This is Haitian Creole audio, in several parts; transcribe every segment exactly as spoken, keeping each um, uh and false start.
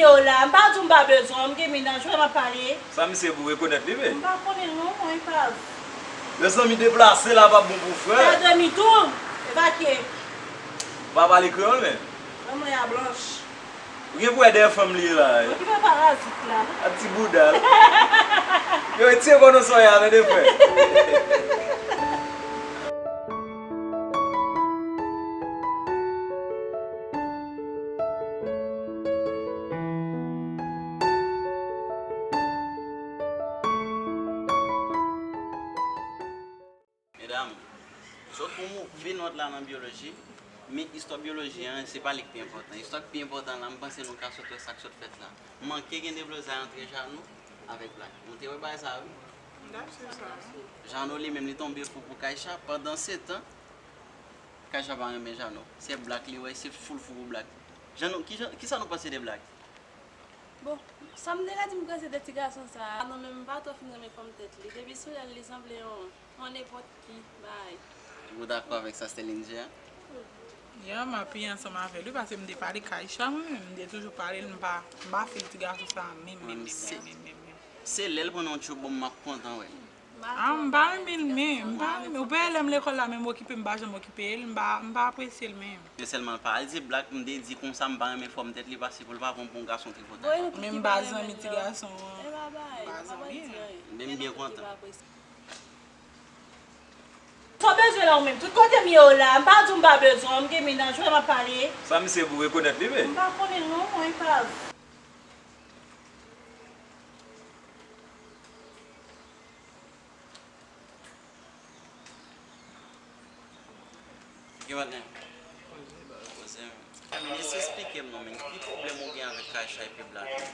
Yo la, m pa di w m pa bezwen w, m gen mennaj, frè m ap pale. Sa misye pou rekonèt li, men. M pa konnen l non, mwen, Paz. Mezanmi, deplase la p ap bon pou frè. Fè demi tou, evakye. Pa pale kreyòl, men. Fanm lan a blanch. Ou gen pou wè dèyè fanm li ye la. Okipe parazit la. A ti bouda l. Yo, retire kònonson ya, tande frè. Medam, zòt pou move nòt la nan byoloji, men istwa byoloji an, se pa li k pi enpòtan. Istwa k pi enpòtan la, m panse nou ka sot wè sa k sot fèt la. Manke gen deblozay antre Jano avèk Black. Nou te wè bagay sa a, wi. M t ap suiv sa. Jano li menm, li tonbe fou pou Kaycha. Pandansetan, Kaycha pa renmen Jano. Se Black li wè, se full fou pou Black. Jano, ki jan, kisa nou panse de Black? Bon, sa m te ka di m panse de ti gason sa a, non, men m pa twò fin renmen fòm tèt li. Depi sou lèl li sanble yon, yon nenpòt ki bagay. Ou dakò avèk sa Sterline di a? Ya, m apiye ansanm avè li, paske m te pale Kaycha, mwen menm, m te toujou pale l, m pa, m pa fil ti gason sa a, menm, menm, menm, menm, menm, menm. Se lè l pran yon tchoubon m ap kontan wè l. Ah, m pa renmen l, men, m pa renmen. Ou pa wè lè m lekòl la, menm okipe, m pa janm okipe l, m pa, m pa apresye l, men. Men sèlman pa al di Black, m te di konsa, m pa renmen fòm tèt li, paske pou l pa pran pou yon gason tripotay. Men m pa zanmi ti gason an. M pa zanmi l. Men m byen kontan. Sa w bezwen la ou menm? Tout kote m ye w la, m pa di w m pa bezwen w, m gen mennaj, frè m ap pale. Sa misye pou rekonèt li, men. M pa konnen l non, mwen, Paz. Gen patnè? Poze, men. Minis, esplike m non, men, ki pwoblèm ou gen avèk Kaycha epi Black?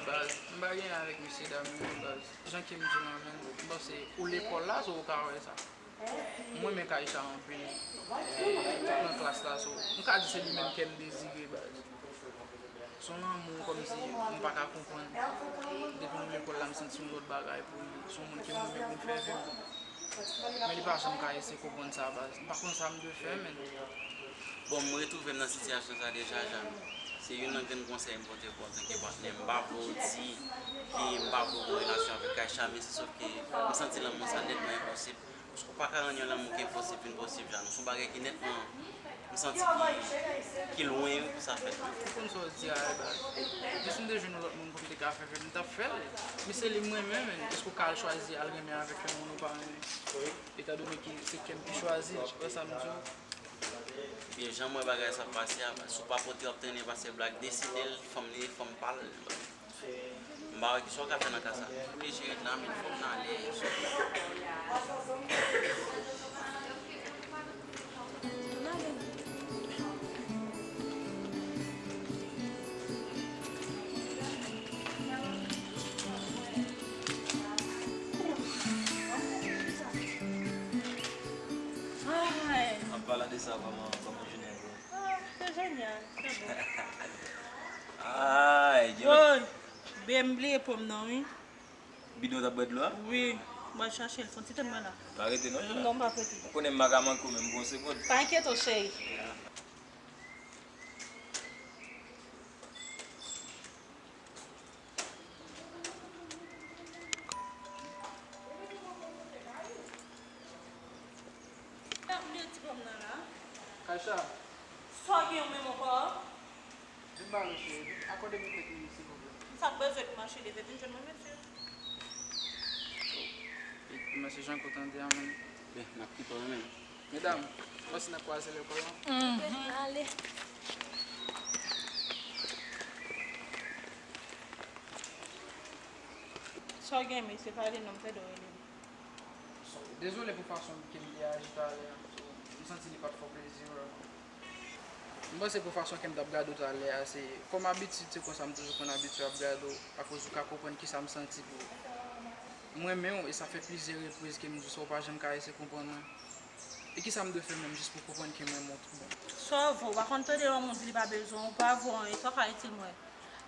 Baz, m pa gen avèk mesye dam yo, baz. Jan ke m di w la, men, m panse ou lekòl la, so ou ka wè sa. M renmen Kaycha anpil. Tout nan klas la, so, m ka di se li menm ke m dezire, baz. Se yon lanmou kòmsi m pa ka konprann. Depi nou lekòl la, m santi yon lòt bagay pou li. Se yon moun ke m renmen pou m fè vi m. Men li pa janm ka eseye konprann sa, baz. M pa konn sa m dwe fè, men. Bon, m retwouve m nan sitiyasyon sa deja, Jano. Se youn nan grenn konsèy m pote pou w antanke patnè. M pa vle w di ke m pa vle w gen relasyon avèk Kaycha, men se sòf ke m santi lanmou sa nètman enposib. Paske w pa ka rann yon lanmou ki enposib vin posib, Jano. Se yon bagay ki nètman, m santi ki, ki lwen wi pou sa fèt. Ou konn sa w di a, baz. Jis m te jwenn yon lòt moun pou m te ka fè fèt, m t ap fè l. Men se li m renmen, men èske w ka al chwazi al renmen avèk yon moun ou pa renmen? Etandone ke se kè m ki chwazi l, ou wè sa m di w? Ebyen, jan m wè bagay sa ap pase a, si w pa pote w ap trennen, paske Black deside l, fanm li, fanm pa l. M pa wè kisa w ka fè nan ka sa. Oblije ret la, men fòk n ale. Ay. An palan de sa, kòman, kòman jounen an ye? Ah, se jenyal, se bon. Ay, gen lòt. Woy, byen m bliye po m nan, wi. Bidon w t ap bwè dlo a? Wi, mwen chache l, fon ti tann mwen la. Pa rete non, Jean. Non, m p ap rete. Ou konnen m pa ka manke w menm pou yon segonn. Pa enkyete w, cheri. Kaycha. Sa w gen ou menm ankò? Vin ba nou, cheri. Akòde m kèk minit, silvouplè. Sa k bezwen pou mache leve, vin jwenn mwen, mesye. Mesye Janko tande a, men. Ben, n ap kite w menm. Medam, mwen si n ap kwaze lekòl la. Mhm. Ale. Sa w gen, mesye, pale non, m tande w rele m. Dezole pou fason ke m te aji talè a. M santi li pa t fè w plezi vrèman. M panse pou fason ke m t ap gade w talè a, se kòm abitid, se konsa m toujou konn abitye ap gade w, akoz ou ka konprann kisa m santi pou ou. M renmen w, e sa fè plizyè repriz ke m di w sa, ou pa janm ka eseye konprann mwen. E kisa m dwe fè menm jis pou konprann ke m renmen w tout bon? Sa w vle, ou pa konn tande lè yon moun di li pa bezwen w, ou pa vle anyen, sa w ka itil mwen?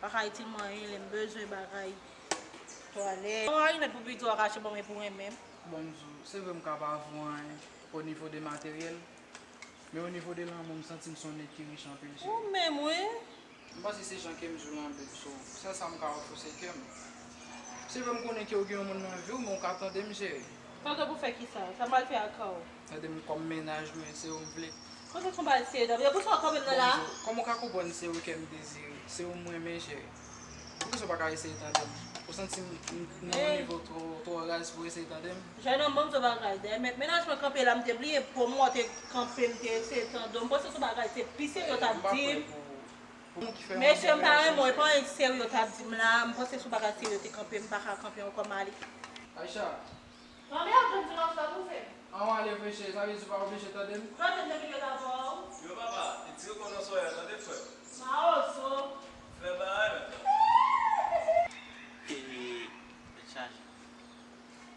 Pa ka itil mwen anyen lè m bezwen bagay. Twalèt. Yon marinad pou piti w a kache ban mwen pou renmen m. Bon, m di w, se vre m ka pa vle w anyen o nivo de materyèl, men o nivo de lanmou, m santi m se yon nèg ki rich anpil, cheri. Ou menm, wi. M panse se jan ke m di w lan anpil, so, sèl sa m ka ofri w se kè m. Se vre m konnen ke w gen yon moun nan vi w, men w ka tande m, cheri. Tande pou fè kisa? Sa m pral fè ak kò w? Tande m kòm mennaj mwen, se ou m vle. Kote w bay serye tande? Poukisa w kanpe m nan la? Kòman w ka konprann se ou ke m dezire, se ou m renmen, cheri? Poukisa w pa ka eseye tande m? Ou santi m, m, m nan yon nivo twò, twò raz pou w eseye tande m? Jènòm, ban m di w bagay. Dèyè mennaj mwen kanpe la, m te bliye pwomò te kanpe, m te eseye tande w. M panse se yon bagay, se pi serye w t ap di m. Mesye, m pa renmen w, e pa anyen serye w t ap di m la. M panse se yon bagay serye w te kanpe, m pa ka kanpe ankò, m ale. Aisha. Anmède, m di w sa pou fè. An w ale vre cheri, sa vle di w pa oblije tande m? Tande m depi lè m avè w. Yo papa, retire kò w nan soyè a, tande frè. Mawozo. Fè bagay mèt la. Ee, tèt chaje.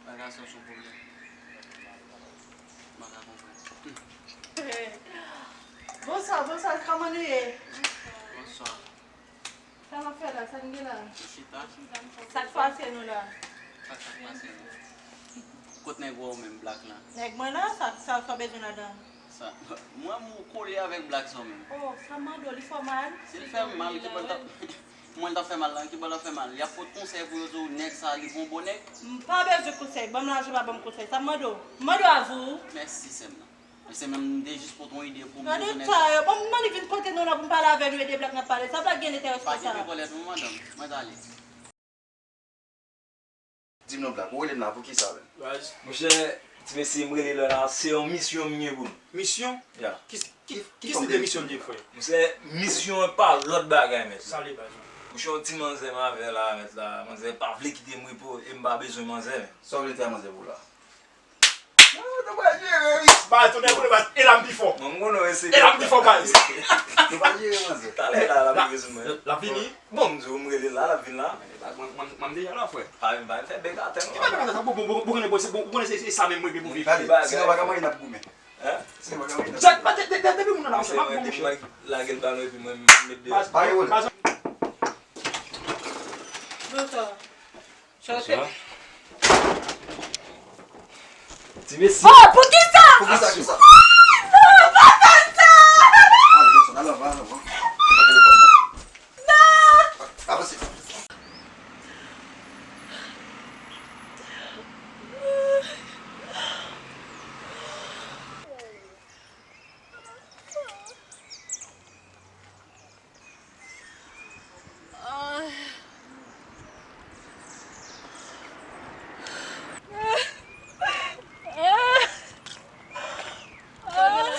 Bagay sa se yon pwoblèm. M pa ka konprann. Bonswa, bonswa, kòman nou ye? Bonswa. Sa n ap fè la? Sa n gen la? Nou chita. Sa k pase nou la? Sa k pase nou? Kot nèg wè w menm, Black la? Nèg mwen la, sa, sa, sa w bezwen ladan? Sa, mwen m kole avèk Black sa w menm. Oh, sa m mande w, li fè w mal? Si l fè m mal, ki bò l t ap, mwen l t ap fè mal la, ki bò l ap fè mal? Y ap pot konsèy pou yo di w nèg sa, li bon bon nèg? M pa bezwen konsèy, ban m lajan, pa ban m konsèy. Sa m mande w? M mande w avou. Mèsi, sè m nan. Mesye, menm m te jis pote yon ide pou m bezwen nèg sa. Gade ta yo, bon, m mande vin kote nou la pou m pale avè nou, e de Black n ap pale. Sa Black gen enterè nan sa? Pa kenbe kòlèt non, madanm. Mwen t ale. Di m non, Black, ou rele m la pou kisa menm? Monchè, ti mesye, m rele la la, se yon misyon m gen pou nou. Misyon? Ya. Ki, ki, ki tip de misyon l ye, frè? Monchè, misyon an pa lòt bagay, mèt. Sa l ye, baz? Monchè, yon ti manzè m avè la, mèt la. Manzè pa vle kite m repo, e m pa bezwen manzè, men. Sa w vle fè manzè pou la? Ba tounen pou nou baz, e la m pi fò. Mwen m konnen w eseye. E la m pi fò baz. Nou pa jere manzè. Talè la la m bezwen mwen. L ap vini. Bon, m di w m rele la, l ap vin la. Mwen m deja la frè. Pa vin, pa vin fè bèk atè non. Ki pa bèk atè sa? Bon, bon, bon, bon, bon, bon, bon, se, se sa menm mwen pou vin. Sinon pa ka manyen n ap goumen. Hein? Sinon pa ka manyen n ap goumen. Depi moun nan la, se pa pou mwen. Lage l ba nou epi mwen m met deyò. Baz, baz. Bonsoir. Bonsoir. Ti mesye. Oh, poukisa? Poukisa, kisa? Non, pa fè sa! Al, desann, al anvan, al anvan. Pran telefòn nan. Non! Avanse.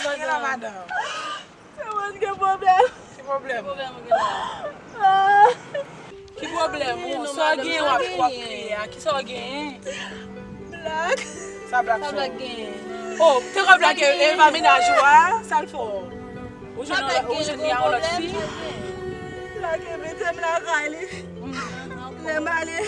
Sa gen la, madanm? Se mwen ki gen pwoblèm. Ki pwoblèm? Ki pwoblèm ou gen la? Ki pwoblèm ou? Sa w genyen w ap, w ap kriye a? Kisa w genyen? Black. Sa Black fè w? Oh, te kwè Black e, e pa mennaj ou a? Sa l fè w? Ou jwenn, ou jwenn li a yon lòt fi? Black envite m lakay li. Lè m ale,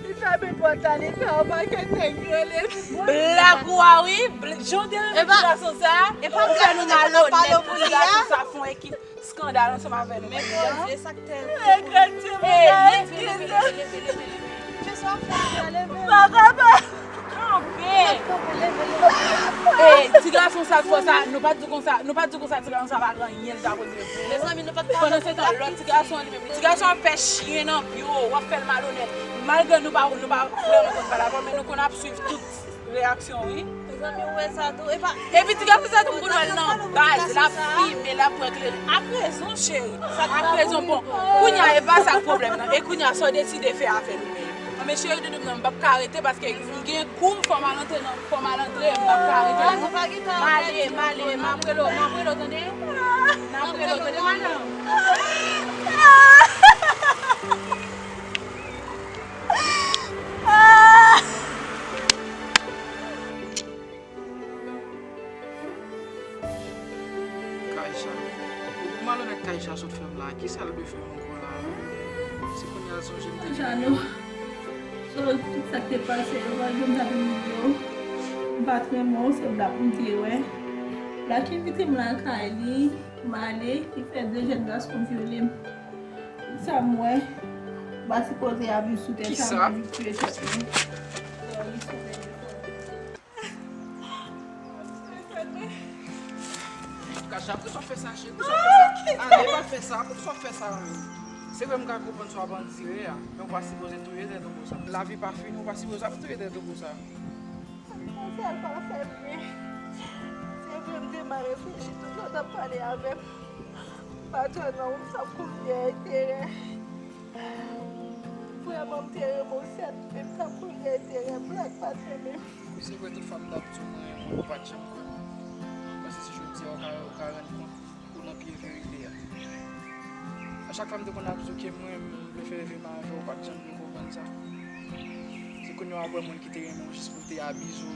li fèmen pòt la, li fè yon pakèt nèg rele m. Black ou a wi, jan w te renmen ti gason sa, ou fè nou malonèt pou ti gason sa fè yon ekip. Skandal ansanm avè nou. Men Bondye, sa k te... Regrèt ti bagay, eskize. Kisa w ap fè la, leve. M pa kapab. Kanpe. Kanpe, leve, leve. Ey, ti gason sa k fè sa, nou pa t di konsa, nou pa t di konsa ti gason sa pa gen anyen l ta poze pou nou. Mezanmi, nou pa t... Pandan se tan, lòt ti gason an li menm, ti gason an ap fè chen nan pye w, w ap fè l malonèt. Malgre nou pa, nou pa vrèman konn pale avè w, men nou konn ap swiv tout reyaksyon, wi. Mezanmi, ou wè sa tou? Epi ti gason sa tou, m konn wè l nan baz, l ap fimen, l ap pran kleren. Ak rezon, cheri. Ak rezon, bon. Kounye a, e pa sa k pwoblèm nan. E kounye a, sa w deside fè avè l, ou menm? Anben, cheri doudou m nan, m p ap ka rete paske m gen kou, m fò m al antre nan, fò m al antre, m p ap ka rete non. M ale, m ale, m ap rele w, m ap rele w, tande? M ap rele w, tande, madanm? Kaïcha. Pou malonèt Kaïcha sot fè m la, kisa l dwe fè m ankò la menm? Se kounye a l sonje m te gen. Jano, sou tout sa k te pase yo, malgre m ta vin di w, m pa t renmen w, se Black m te wè. Black envite m lakay li, m ale, li fè de jèn gason vyole m. Sa m wè, m pa sipoze ap viv sou tè sa, m anvi tiye tèt mwen. Kacha, poukisa w fè sa, cheri? Poukisa w fè sa? Ale, pa fè sa. Poukisa w fè sa, menm? Se vre, m ka konprann sa w ap andire a, men w pa sipoze touye tèt ou konsa. Lavi pa fini, w pa sipoze ap touye tèt ou konsa. Sa l pa fè m byen. Se vre, m te mal reflechi tout lè w t ap pale avè m. M pa t wè nan ou m t ap kouri dèyè enterè. Vrèman, m te renmen w, sèt, men m t ap kouri dèyè enterè m, Black pa t renmen m. Wi, se vre, tout fwa m t ap di w mwen renmen w, ou pa t janm kwè m. Mwen panse se jodi a ou ka, ou ka rann kont ou nan pye verite a. A chak fwa m te konn ap di w ke mwen, m vle fè leve men avè w, ou pa t janm vle konprann sa. Se kounye a w ap wè moun ki te renmen w jis pou l te abize w.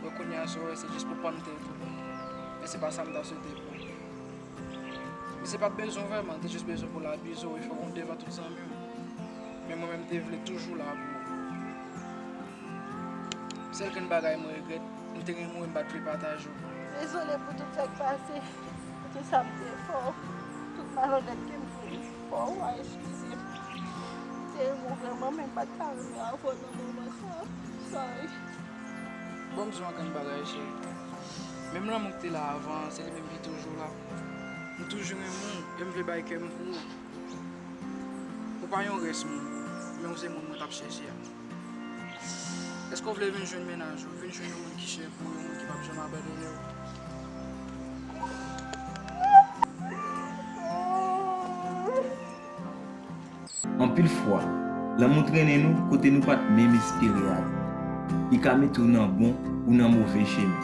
Wè kounye a, sa w wè, se jis pou pann tèt ou. Men se pa sa m ta swete pou ou. Misye pa t bezwen w vrèman, l te jis bezwen pou l abize w e fè w wont devan tout zanmi w. Men mwen menm, m te vle toujou la pou ou. Sèl grenn bagay mwen regrèt, m te renmen w e m pa t vle pataje w. Dezole pou tout sa k pase, pou tout sa m te fè w, tout malonèt ke m fè w, fò w eskize m. M te renmen w vrèman, men m pa t ka renmen avè w nan moman sa. Sorry. Bon, m di w yon grenn bagay, cheri. Menm lanmou ki te la avan an, se li menm ki toujou la. M toujou renmen w e m vle bay kè m pou ou. Ou pa yon rès moun, men w se moun mwen t ap chèche a. Èske w vle vin jwenn mennaj ou, vin jwenn yon moun ki chè pou ou, yon moun ki p ap janm abandone w? Anpil fwa, lanmou trennen nou kote nou pa t menm espere ale. Li ka mete w nan bon ou nan move chemen.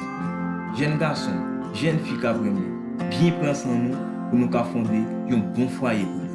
Jèn gason, jèn fi k ap renmen, byen pran swen nou pou nou ka fonde yon bon fwaye pou nou.